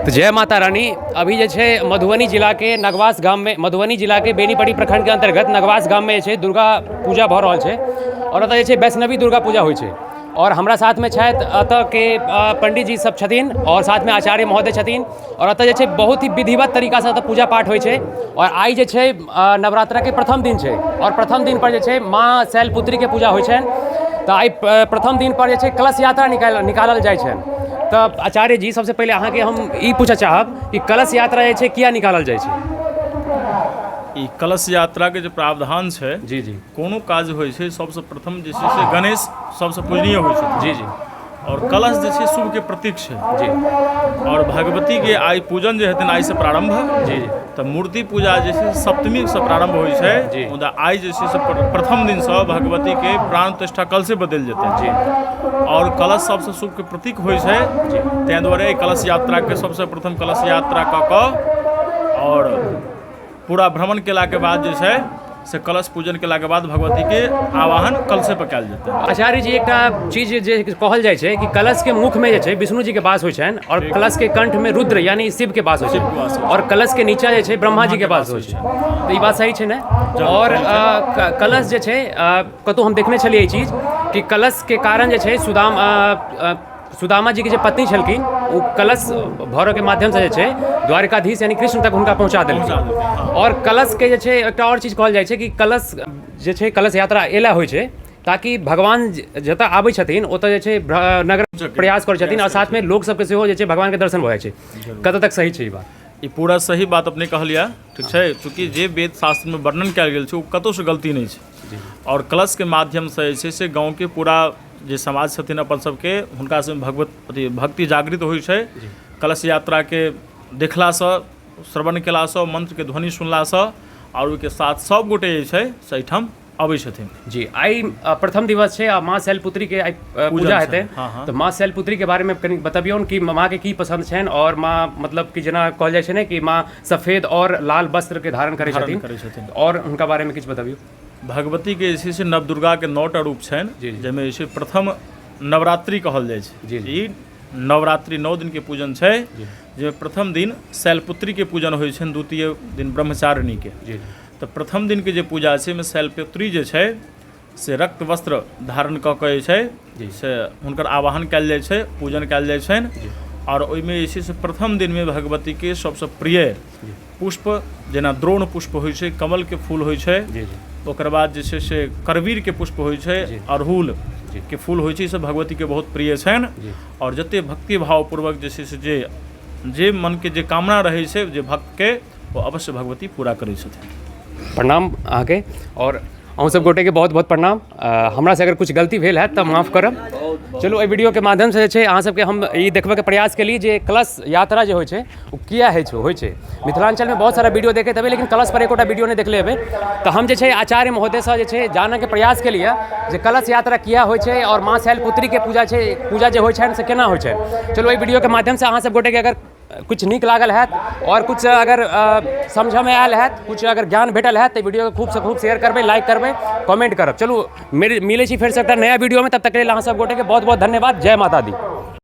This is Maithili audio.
तऽ जय माता रानी। अभी जे छै मधुबनी जिलाके नगवास गाममे, मधुबनी जिलाके बेनीपट्टी प्रखंडके अंतर्गत नगवास गाममे जे छै दुर्गा पूजा भऽ रहल छै आओर एतऽ जे छै वैष्णवी दुर्गा पूजा होइ छै। आओर हमरा साथमे छथि एतऽके पंडीजी सब छथिन आओर साथमे आचार्य महोदय छथिन। आओर एतऽ जे छै बहुत ही विधिवत तरीकासँ एतऽ पूजा पाठ होइ छै। आओर आइ जे छै नवरात्राके प्रथम दिन छै आओर प्रथम दिन पर जे छै माँ शैलपुत्रीके पूजा होइ छनि। तऽ आइ प्रथम दिन पर जे छै कलश यात्रा निकालल जाइ छनि। तऽ आचार्य जी, सबसँ पहिले अहाँके हम ई पूछऽ चाहब कि कलश यात्रा जे छै किया निकालल जाइ छै? ई कलश यात्राके जे प्रावधान छै, जी जी, कोनो काज होइ छै सबसँ प्रथम जे छै से गणेश सबसँ पूजनीय होइ छै। जी जी। आओर कलश जे छै शुभके प्रतीक छै। जी। आओर भगवतीके आइ पूजन जे हेतनि आइसँ प्रारम्भ। जी जी। तऽ मूर्ति पूजा जे छै सप्तमीसँ प्रारम्भ होइ छै। जी। मुदा आइ जे छै से प्रथम दिनसँ भगवतीके प्राण प्रतिष्ठा कलशे बदलि जेतै। जी। आओर कलश सबसँ शुभके प्रतीक होइ छै। जी। ताहि दुआरे कलश यात्राके सबसँ प्रथम कलश यात्रा कऽ कऽ आओर पूरा भ्रमण केलाके बाद जे छै से कलश पूजन केलाके बाद भगवतीके आवाहन कलशे पर कयल जेतै। आचार्य जी, एकटा चीज जे कहल जाइ छै कि कलशके मुखमे जे छै विष्णु जीके वास होइ छनि आओर कलशके कंठमे रुद्र यानी शिवके वास होइ छै आओर कलशके नीचा जे छै ब्रह्मा जीके वास होइ छै। तऽ ई बात सही छै ने? आओर कलश जे छै कतहु हम देखने छलियै ई चीज कि कलशके कारण जे छै सुदामा जीके जे पत्नी छलखिन ओ कलश भरऽके माध्यमसँ जे छै द्वारिकाधीश यानी कृष्ण तक हुनका पहुँचा देलखिन। आओर कलशके जे छै एकटा आओर चीज कहल जाइ छै कि कलश जे छै कलश यात्रा एहि लए होइ छै ताकि भगवान जतऽ आबै छथिन ओतऽ जे छै नगर प्रयास करै छथिन आओर साथमे लोक सबके सेहो जे छै भगवानके दर्शन भऽ जाइ छै। कतऽ तक सही छै ई बात? ई पूरा सही बात अपने कहलियै, ठीक छै। चूँकि जे वेद शास्त्रमे वर्णन कयल गेल छै ओ कतहुसँ गलती नहि छै। आओर कलशके माध्यमसँ जे छै से गाँवके पूरा जे समाज छथिन अपन सबके हुनका सबमे भगवत अथी भक्ति जागृत होइ छै। कलश यात्राके देखलासँ, श्रवण केलासँ, मन्त्रके ध्वनि सुनलासँ आओर ओहिके साथ सब गोटे जे छै से एहिठाम अबै छथिन। जी, आइ प्रथम दिवस छै आ माँ शैलपुत्रीके आइ पूजा हेतै। हँ। तऽ माँ शैलपुत्रीके बारेमे कनि बतबियौ कि माँके की पसन्द छनि आओर माँ मतलब कि जेना कहल जाइ छै ने कि माँ सफेद आओर लाल वस्त्रके धारण करै छथिन, करै छथिन, आओर हुनका बारेमे किछु बतबियौ। भगवतीके जे छै से नवदुर्गाके 9टा रूप छनि, जाहिमे जे छै प्रथम नवरात्रि कहल जाइ छै। जी। ई नवरात्रि 9 दिनके पूजन छै, जाहिमे प्रथम दिन शैलपुत्रीके पूजन होइ छनि, द्वितीय दिन ब्रह्मचारिणीके। जी। तऽ प्रथम दिनके जे पूजा छै ओहिमे शैलपुत्री जे छै से रक्त वस्त्र धारण कऽ कऽ जे छै से हुनकर आवाहन कयल जाइ छै, पूजन कयल जाइ छनि। आओर ओहिमे जे छै से प्रथम दिनमे भगवतीके सबसँ प्रिय पुष्प जेना द्रोण पुष्प होइ छै, कमलके फूल होइ छै, ओकर बाद जे छै से करवीरके पुष्प होइ छै, अड़हुल के फूल होइ छै, ई सब भगवतीके बहुत प्रिय छनि। आओर जते भक्ति भावपूर्वक जे छै से जे जे मनके जे कामना रहै छै जे भक्तके, ओ अवश्य भगवती पूरा करै छथिन। प्रणाम अहाँके आओर अहूँ सब गोटेके बहुत बहुत प्रणाम। हमरासँ अगर किछु गलती भेल हैत तऽ माफ करब। चलू, एहि वीडियोके माध्यमसँ जे छै अहाँ सबके हम ई देखबैके प्रयास केली जे कलश यात्रा जे होइ छै ओ किया होइ छै। मिथिलाञ्चलमे बहुत सारा वीडियो देखैत हेबै लेकिन कलश पर एकोटा वीडियो नहि देखले हेबै। तऽ हम जे छै आचार्य महोदयसँ जे छै जानऽके प्रयास केलियै जे कलश यात्रा किया होइ छै आओर माँ शैलपुत्रीके पूजा छै, पूजा जे होइ छनि से केना होइ छनि। चलू, एहि वीडियोके माध्यमसँ अहाँ सब गोटेके अगर किछु नीक लागल हैत आओर किछु अगर समझऽमे आयल हैत, किछु अगर ज्ञान भेटल हैत तऽ वीडियोके खूबसँ खूब शेयर करबै, लाइक करबै, कमेंट करब। चलू, मिलै छी फेरसँ एकटा नया वीडियोमे, तब तक लेल अहाँ सब गोटेके बहुत बहुत धन्यवाद। जय माता दी।